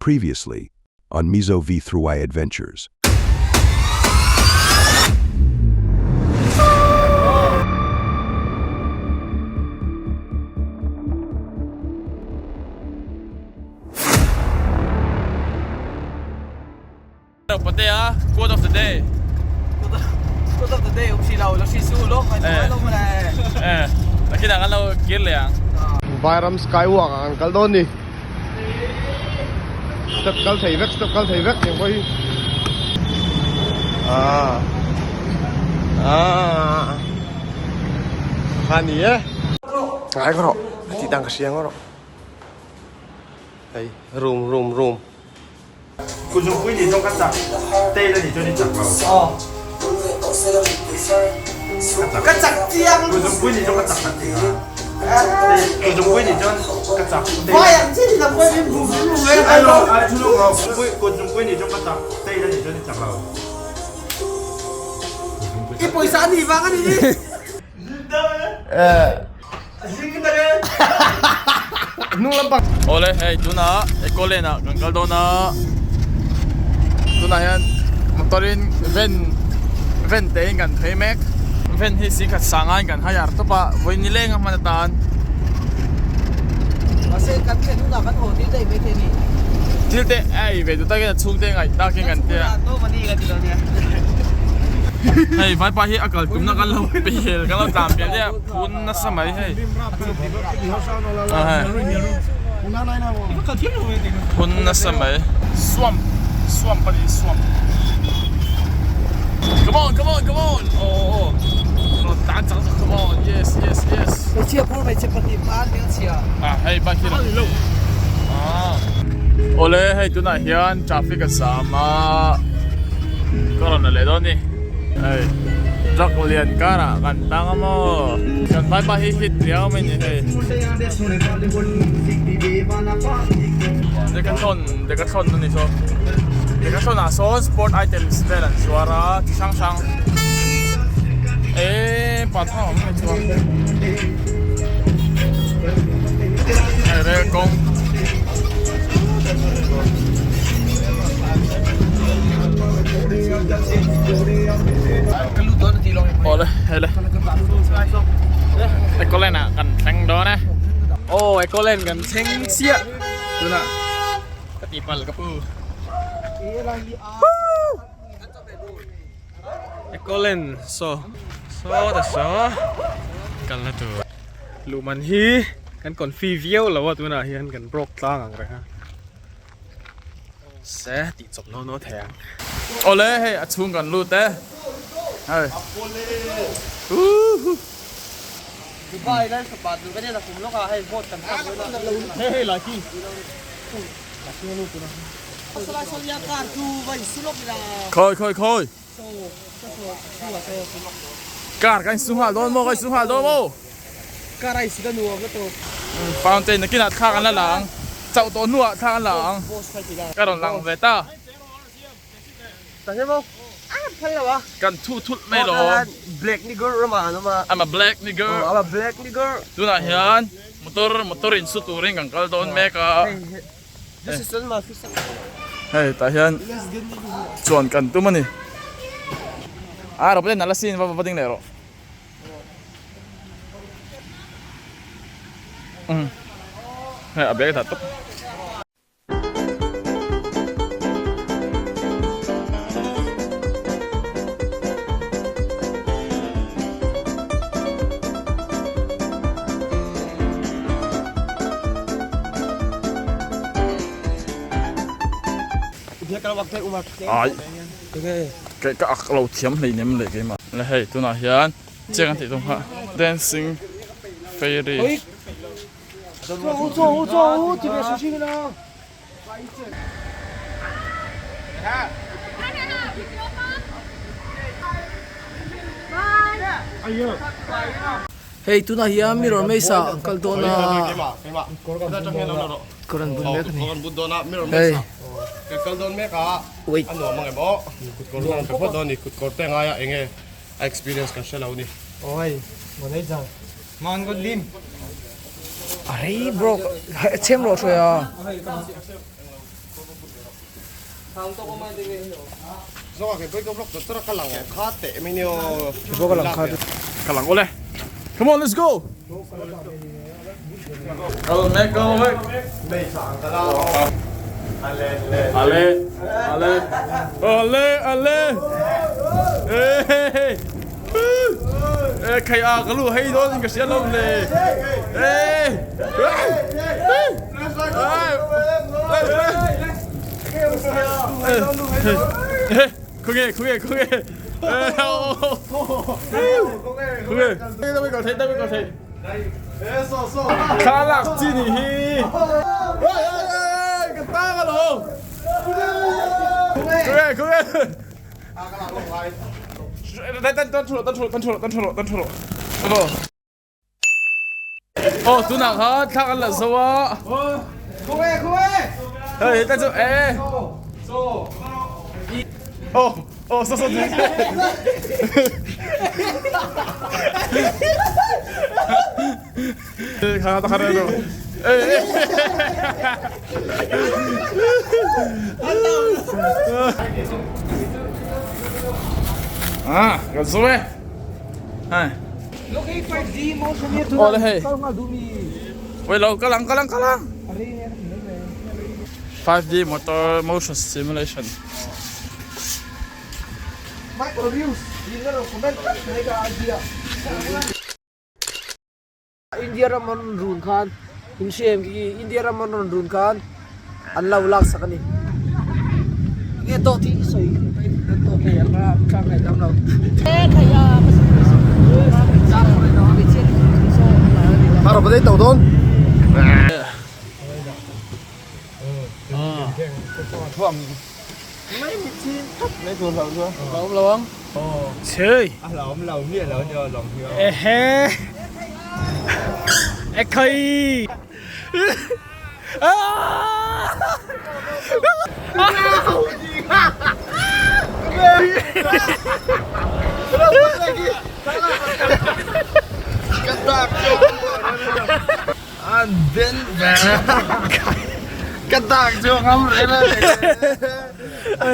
Previously on Mizo V3Y Adventures. Patea, quote of the day. Quote of the day um si lo, lo si su lo, kai tu lo mo le. Eh, nakinah kan lo kir leh ang. Vairam skywalk ah kan kal dawn ni. Step kal thei vek, step kal thei vek eng pawh hi. Ah. Ah. Kha ni e. Ngai ka rawh. A tih dan ka hria ngawt rawh. Hei, room room room. Kuzungpui nih chuan ka chak, tail a nih chuan i chak lo. Aw. Ka chak chiang. Kuzungpui nih chuan ka chak ka ti a. Tail kuzungpui nih chuan ka chak. Vai ang chi ni lam pawh min bu bu mai Ai lo, ai thu lawk rawh. Kuzungpui kuzungpui nih chuan ka chak, tail a nih chuan i chak lo. I pawisa a nih vang a ni hi. Awle hei tunah Ecoland ah kan kal dawn a tunah hian motor in van van te in kan phei mek van hi singkhat sanga in kan hire tawp a vawi nileng a hman atan Mahse kan thlen hunah kan haw tir daih maithei a ni. Thil te a ei ve duh takin a chhungte ngaih takin kan tia. Hei vaipa hi a kal tumna kan lo pel kan lo tlan pel daih a phun nasa mai hei phun nasa mai swamp swamp a ni swamp come on come on come on aw aw rawn tan chak chak come on yes yes yes Hmeichhia phur hmeichhe pahnih hma an hmelchhia. Ah hei bike hi lo ah awle hei tunah hian traffic a zam a ka rawn la leh dawn a ni hei truck lian karah kan tang a maw kan vaipa hi hit riau mai a ni hei decathlon decathlon a ni saw decathlon ah sawn sport items vel an zuar a chi hrang hrang eee pa thang awm mai chuan hei rel kawng Awle hei le Ecoland ah kan thleng dawn e aw Ecoland kan thleng chiah tunah ka tihpalh ka pu Ecoland saw saw ta saw kalna tur luhman hi kan confi viau lo a tunah hian kan broke tlang ang reng a. Se tih chawp no no thei ang. Awle hei a chhung kan lut e. Hei. Uhu. Dubai lai fapa tur ka nia kum lawk a hei vote kan thlak dawn a. Hei hei laki. Salai salia car chu va in su lawk ila. Khawi khawi khawi. Car ka in su nghal dawn maw ka in su nghal dawn maw. Car a in su ta nuam na tawp. Fountain nakinah thlak an la la ang. Chauh tawh hnuah thlak an la ang. Ka rawn lang ve ta. Kan thu thulh mai lo. Black nigger rama an awm a. I'm a black nigger. I'm a black nigger. Tunah hian motor motor in su turin kan kal dawn mek a. Hei tah hian chuan kan tum a ni. A rawp len a la sin va va ding leh rawh. Hei a bag a dah tawp. Ai ke ka ak lo thiam hlei nem leh keimah le hei tunah hian chiang an tih tum kha dancing fairy Hei tunah hian mirror mesa an kal dawn a kawr an bun mek a ni hei wait a rei bro chhem rawh hruai a. Ka lang awle. Come on, let's go. Kal mek, kal mek. Ale, ale, ale, ale. Hey. Eh, khai a ka lu hei dawn in ka hria lo le. Eh. Eh. Khawnge, khawnge, khawnge. Khawnge. Dami ka thei, dami ka thei. Thla lak chi nih hi. Ka tang alawm. Khawnge, khawnge. Tan tan thu rawh, tan thu rawh, tan thu rawh, tan thu rawh, tan thu rawh. Aw tunah kha thla kan la zo a. Khawnge, khawnge. Hei ta chu e. Aw, aw so so. Kha ta kha ro. Ah, kan zo e. Hai. Aw le hei. Wait lo, ka lang ka lang ka lang. 5D motor motion simulation. India ram an rawn run khan in hria em khi India ram an rawn run khan an lo lak sak a ni. Nge dawt hi sawi kan tawh thei ang a tlang ngaih dam lo. I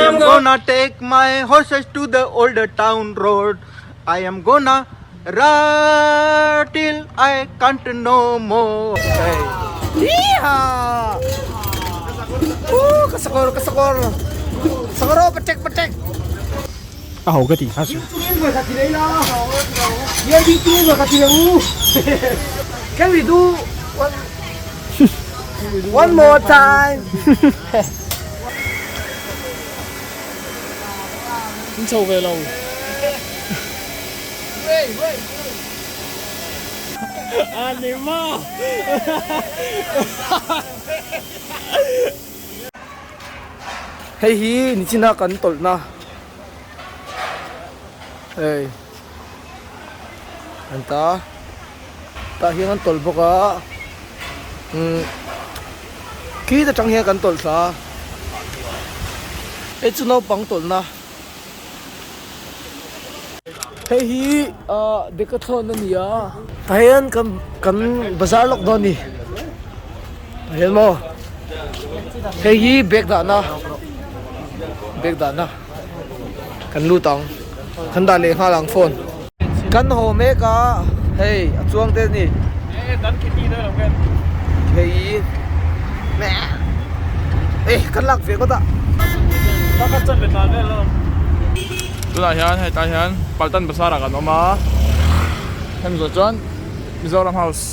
am gonna take my horses to the old town road. I am gonna ride till I can't no more. Can we do one one more time? In chho ve lo. A ni maw? Hei hi nichina kan tawlhna hei an ta tah hian an tawlh bawk a umm khi ta tang hian kan tawlh thla a hei chu naupang tawlhna hei hi ah decathlon a ni a tah hian kan kan bazar lawk dawn a ni tah hian maw hei hi bag dahna bag dahna kan lut ang kan dah leh nghal ang phone kan haw mek a hei a chuang te a ni hei eh kan lak ve ngawt a. Tunah hian hetah hian Paltan Bazar ah kan awm a hemi zawh chuan Mizoram House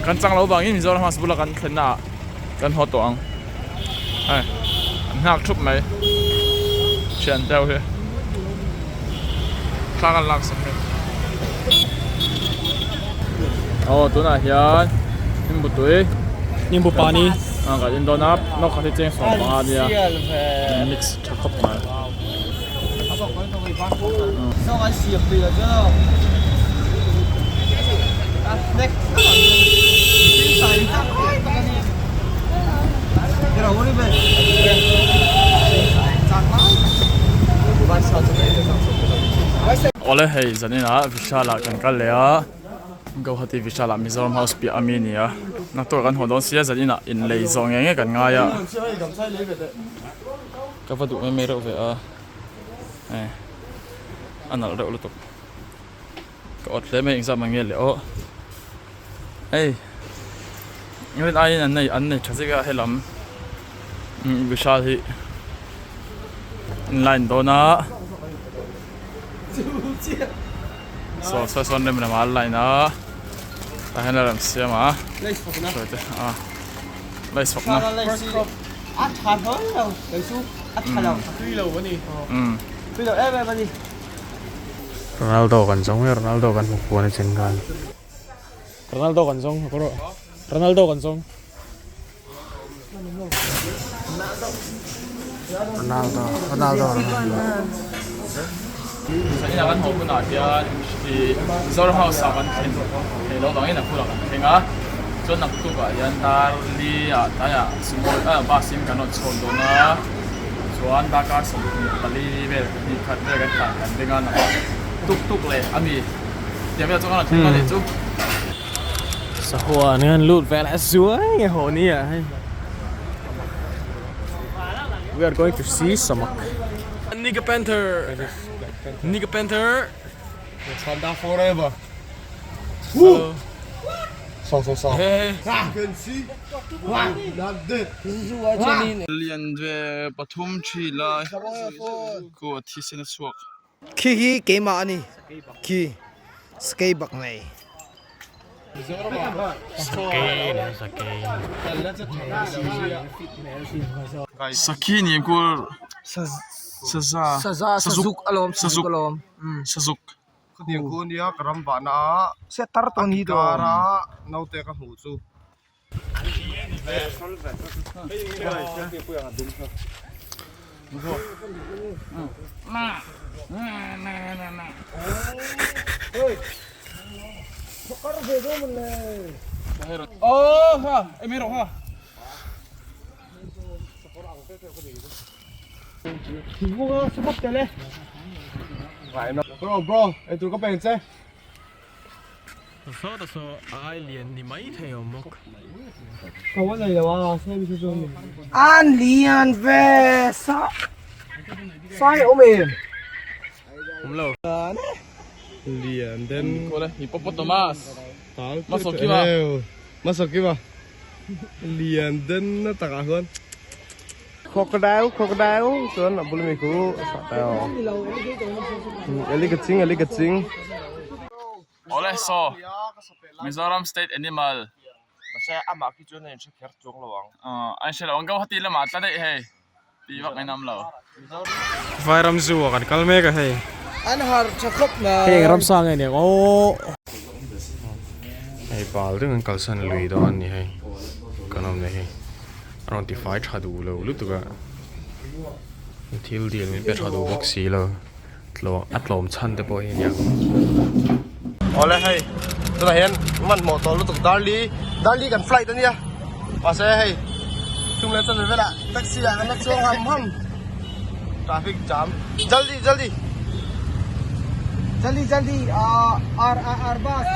kan chang lo vangin Mizoram House bula kan thlenna ah kan haw tawh ang hei an nghak thup mai thian deuh hi thla kan lak sak hei aw tunah hian nimbu tui nimbu pani a kan en dawn a nawk khat hi cheng sawm panga a nia mix tha khawp mai. Awle hei zanin ah Vishal ah kan kal leh a Guwahati Vishal ah Mizoram House piah ami a ni a. Naktuk ah kan haw dawn sia zan inah inlei zawh ngei ngei kan ngai a. Ka va duh mai mai reuh ve a eh a nalh reuh lutuk. Ka awt hle mai engzah mah nge le aw. Hei rin aiin an nei an nei tha zek a helam Vishal hi an line dawn a saw saw sawn rem rem a an line a tah hian a rawn siam a lace fakna Ronaldo kan zawng e Ronaldo kan hmu puan a chen khan Ronaldo kan zawng a kawr Ronaldo kan zawng Ronaldo Ronaldo Ronaldo Zanin kan haw hunah hian ih Mizoram House ah kan thlen theih loh vangin a bulah kan thleng a chuan naktuk ah hian dar li ah tlaiah sumo ah bus in kan rawn chhuak dawn a chuan darkar 24 vel hnih khat vel kan tlan kan ring a tuk tuk leh a mi tiang vel chuan kan rawn thleng a nih chu. Sahua an hian lut vel a zuai nge haw ni ah hei We are going to see samak. Nigga Panther Nigga Panther Wakanda forever Woo Song song song Hey You can see Not dead Lian ve pathum thi lai khu a thisen a chhuak. Khi hi keimah a ni. Khi sakei bak ngei. Sakhi ni engkur saza sazuk alawm sazuk alawm sazuk. Khatiang khu ania ka ram vahna a kara naute ka hmuh chu. Bro bro eitur ka peng che. Saw ta saw ai lian ni mai thei awm bawk. An lian ve sa sai awm em. Awm lo. Lian den. Kawle hippopotamus. Masokima. Masokima. Lian den na takah chuan crocodile crocodile chuan a bul ami khu eli ka ching eli ka ching. Awle saw Mizoram state animal amah khi chuan a inhre kher chuang lo ang. A inhre lo ang Guwahati lamah tla daih hei tih vak ngainam lo. Vairam zoo ah kan kal mek a hei. An har tha khawp mai. Heng ramsa nge nia aw. Hei bal deuh an kalsan lui dawn a ni hei kan awm leh hei a rawn ti fai tha duh lo lutuk a thil dil min pe tha duh bawk si lo a tlawm chhan te pawh hi a niang. Awle hei tunah hian hmanhmawh tawh lutuk Darli Darli kan flight a nia mahse hei thum leh chanve velah taxi ah kan la chuang ham ham traffic jam jaldi jaldi jaldi jaldi ah r r bus.